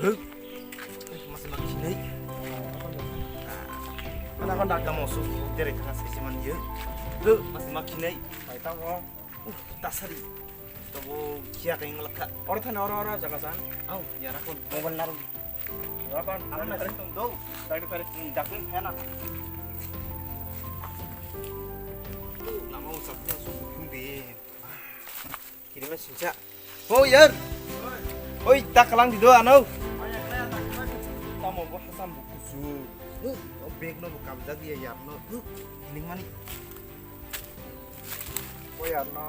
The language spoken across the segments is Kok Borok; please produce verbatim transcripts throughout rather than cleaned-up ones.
Huh? Mas ma khinai. Ana kon dak damo su dere kana sisi man ye. Huh, mas ma khinai. Pai tamo. Uh, tasari. Tobo kia kaing lakha. Oro thana oro oro jaga san. Au, yara kon mobile naro. Oro kon aro na sari tum do. Dak dak sari dak tum thana. Lama usap dia su tum de. Kirima singsa. Oh, yar. Oi, tak kalang di do, ano. Tamo bo hasam bo kusu. Uh, bag no bo kamjak ya, yar no. Uh, hining mani. Bo yar no.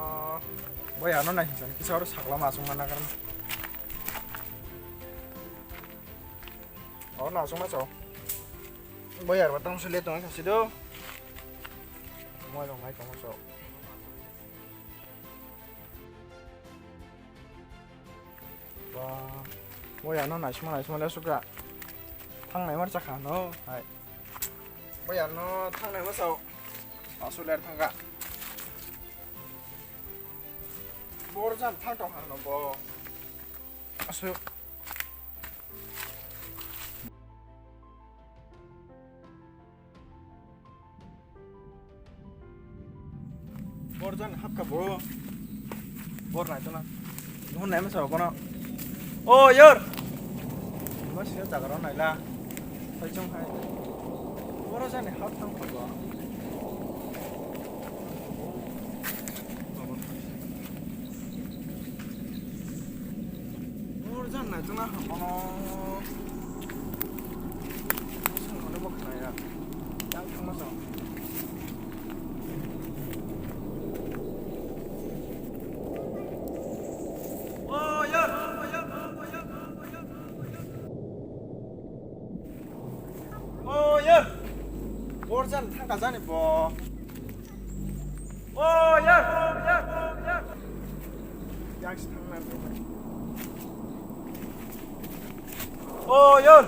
Bo yar no nai hinsan kisa oro sakla masung mana karan. Oh, na sung maso. Bo yar batang sule tong kasi do. Mo dong nai tong so. Ba, bo yano naisima naisima le suka. Thangnai mar chakha no, hai. Bo yano thangnai ma sao. Asu ler thangka. Bor jan thang tong hano bo. Asu. Bor jan hapka bo. Bor nai tona. Nuhun nai masa kono. O yor. Mas ya jaga ro nai la. Sai chong hai. Bor jan hap thang ko. Bor jan nai tona kono. Song mane bo khna ya. Yang thang masa. O yor. Bor jan thangka jani bo. O yor. Yang si thangna bo. O yor.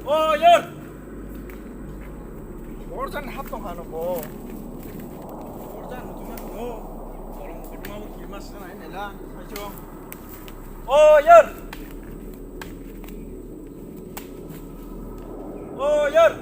O yor. Bor jan hap tong hano bo. Bor jan tuma no. Bolong kotma bo kirma sana nela. Ayo. O yor. O yor.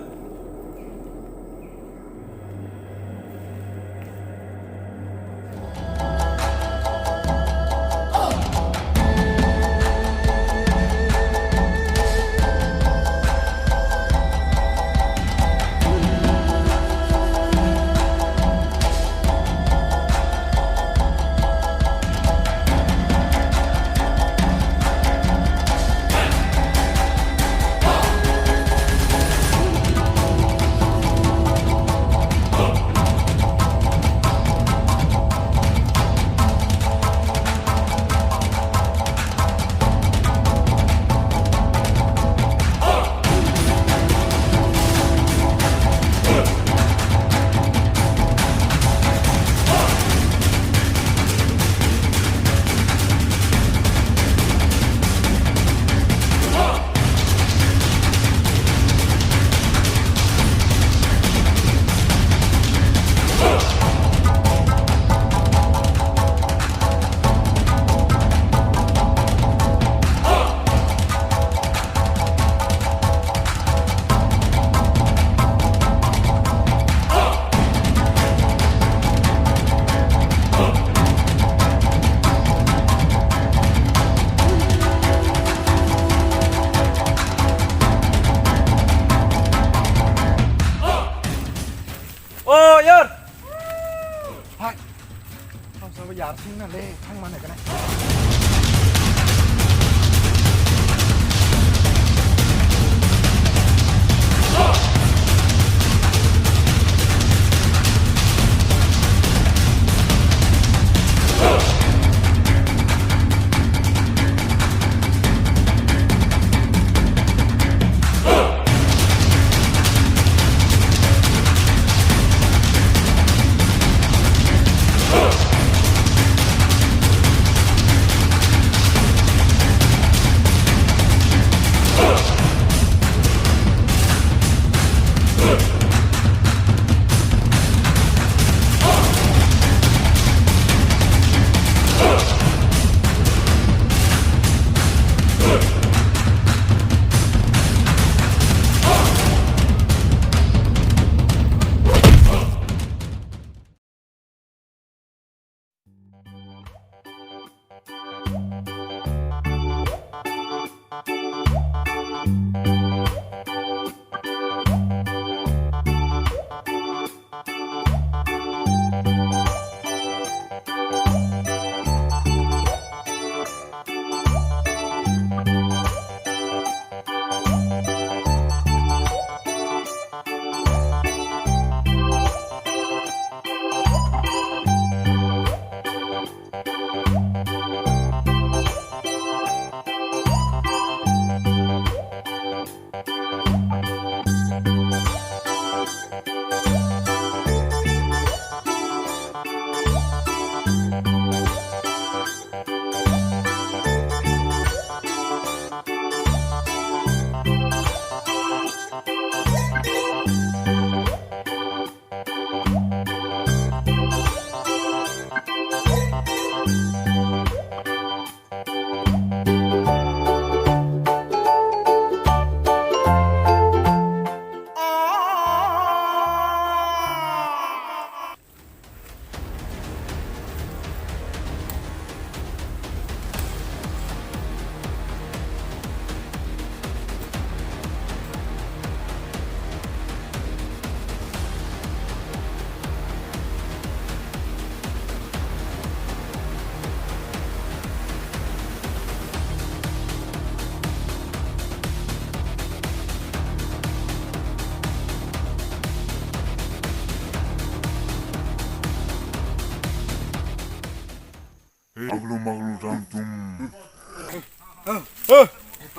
O yor. Hai. Tong sabo yar sing na le, thang mane kana.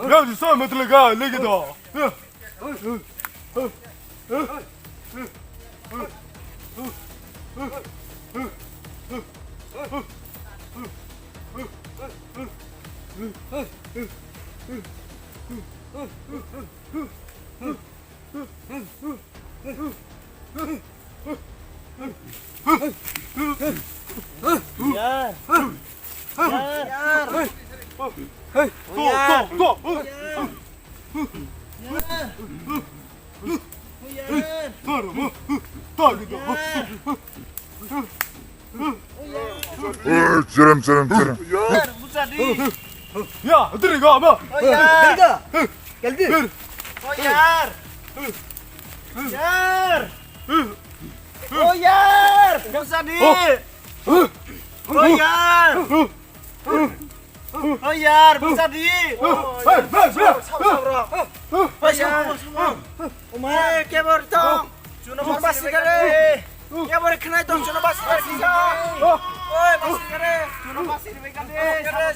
Rau di so matlaga lagi do. Yar. Yar. Hey, to, to, to. Yar. Yar. Hey, to, to, to. Hey, chiram, chiram, chiram. Yar, busa di. Ya, diri ga ma. Oh, yar. Diri ga. Jaldi. Oh, yar. Yar. Oh, yar. Busa di. Oh, yar. Oh, yar. Busa di. Hey, hey, hey. Oh, yar. Oma, kebor tong. Chuno basi kare. Kebor khnai tong, chuno basi kare. Oi, basi kare. Chuno basi kare.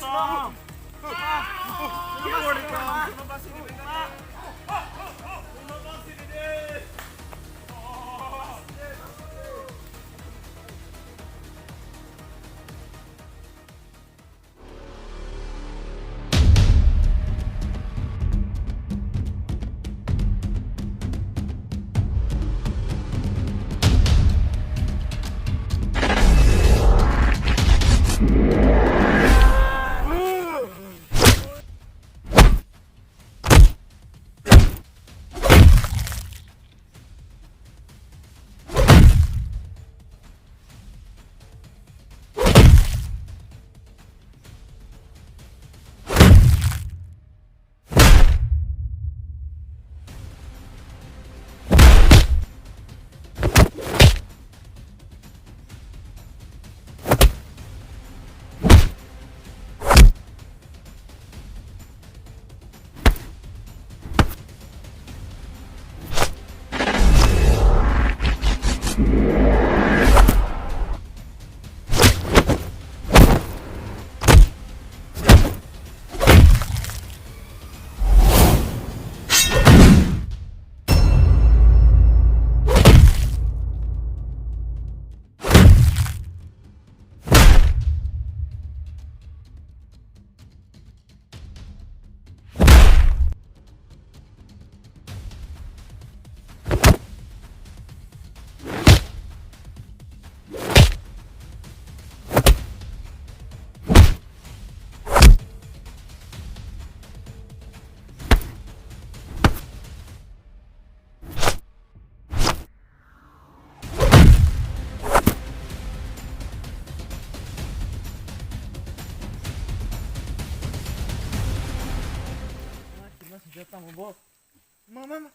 Ma, ma, ma.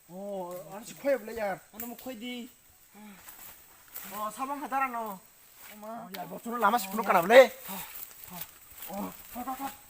Oh, ano si khoya bela yar. Ano mo khoi di. Oh, sabang hadaran no. Ma. Oh, yar, bochoro lama si phunuk kana bela. Oh, thok, thok, thok.